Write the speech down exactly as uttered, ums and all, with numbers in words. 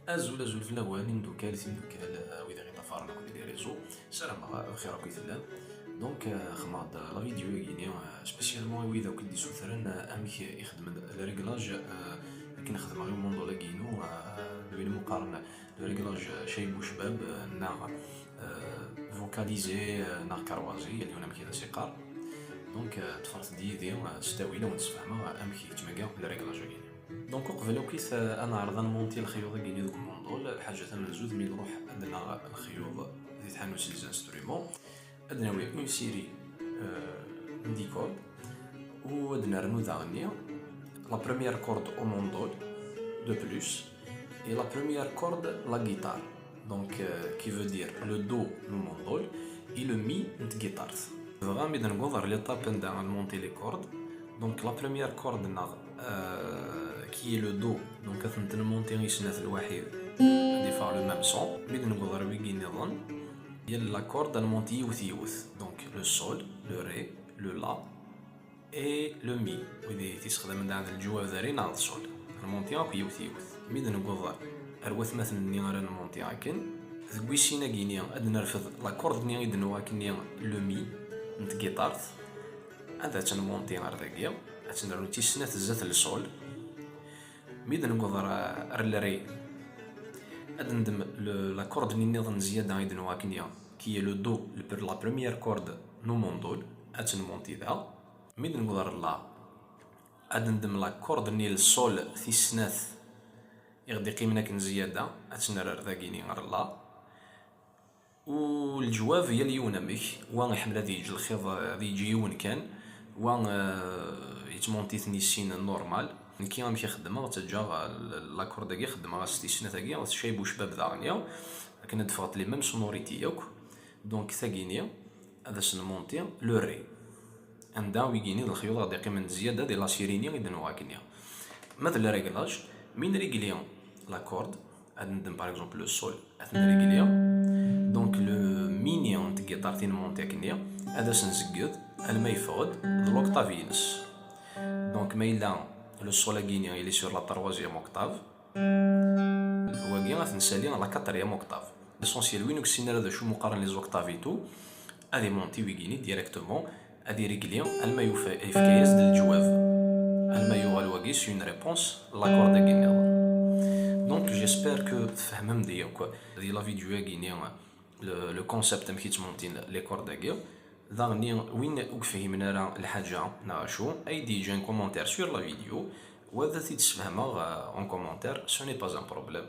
Azul, azul fell-awen, imeddukal, timeddukal, eh, wid i ɣ-iṭṭafaren akk di les réseaux. Ssarameɣ bxir akk i tellam. Donc, eh, xedmeɣ-d la vidéo-agi-ni, eh, spécialement i wid akk i d-issutren, eh, amek i xedmen le réglage, eh, akken xedmeɣ i umundul-agi-inu, eh, d win imuqaren le réglage, eh, cayeb ucbab, eh, neɣ, eh, vocalisé, eh, neɣ carroisé, yal yiwen amek i as-iqqar. Donc, eh, ḍefret-d yid-i, eh, s ttawil, ad wen-d-sfehmeɣ, eh, amek i yettmaga le réglage-agi-ni. Donc, uqbel akk-it, eh, ad neɛreḍ ad nmonti lexyuḍ-agi-ni deg umundul, lḥaǧa tamenzut, mi nruḥ ad d-naɣ lexyuḍ di tḥanut n les instruments, ad d-nawi une série, euh, n des cordes, u ad d-nernu daɣenni la première corde au mandole, de plus, et la première corde, la guitare. Donc, euh, qui veut dire le do n umundul et le mi n tgiṭart. Dɣa mi d-newweḍ ɣer l'étape anda ad nmonti les cordes, donc la première corde-nneɣ, euh, qui est le do, donc ad tent-nmonti i snat lwaḥid, ad iffeɣ le même son. Mi d-newweḍ ɣer wigi nniḍen, yal la corde ad nmonti yiwet yiwet, donc le sol, le ré, le la, et le mi, wid i t-issexdamen daɣen d leǧwab d ré neɣ d sol. Nmonti akk yiwet yiwet. Mi d-newweḍ ar watmaten-nni ara nmonti akken, deg wis sin-agi-ni ad nerfed la corde-nni i d-nuɣ akkenni le mi n tgiṭart, ad tt-nmonti ar dagi, ad tt-nernu d tis snat zdat le sol. Mi d-newweḍ ar, ar le ré, ad ndem le, la corde-nni nniḍen n zzyada i d-nuɣ akkenni, qui est le do, le, la première corde n umundul, ad tt-nmonti da. Mi d-newweḍ ar la, ad ndem la corde-nni le sol tis snat i ɣ-d-iqqimen akken zzyada, ad tt-nerr ar dagini ar la. U leǧwab yal yiwen amek, wa iḥemmel ad yeǧǧ lxiḍ, ad yeǧǧ yiwen kan, wa, euh, yettmonti-ten i sin normal. Nekki amek i xeddmeɣ, ttaǧǧaɣ, euh, la corde-agi, xeddmeɣ-as tis snat-agi, tcayeb ucbab daɣen, akken ad d-ffɣent les mêmes sonorités yakk. Donc, tagini, ad as-nmonti le ré. Anda wigini d lexyuḍ ad d-iqqimen zzyada di la série-nni i d-nuɣ akkenni. Ma d le réglage, mi nrégli la corde, ad ndem par exemple le sol, ad t-nrégli. Donc le mi-nni n tgiṭart i nmonti akkenni, ad as-nzegged alma yeffeɣ-d d l'octave-ines. Donc ma yella le sol-agi-ni il est sur la troisième octave, wagi ad t-nsali la quatrième octave. L'essentiel, win ur yessinen ara d acu mu qqaren les octaves et tout, ad imonti wigini directement, ad irégli alma yufa, yefka-yas-d leǧwab, alma yuɣal wagi s une réponse la corde-agi nniḍen. Donc j'espère que tfehmem-d yakk di la vidéo-agi-ni le, le concept amek i ttmontin les cordes-agi. Daɣen win ur yefhimen ara lḥaǧa neɣ acu, ad yi-d-yeǧǧ un commentaire sur la vidéo, wa ad t-id-sfehmeɣ, euh, en commentaire, ce n'est pas un problème.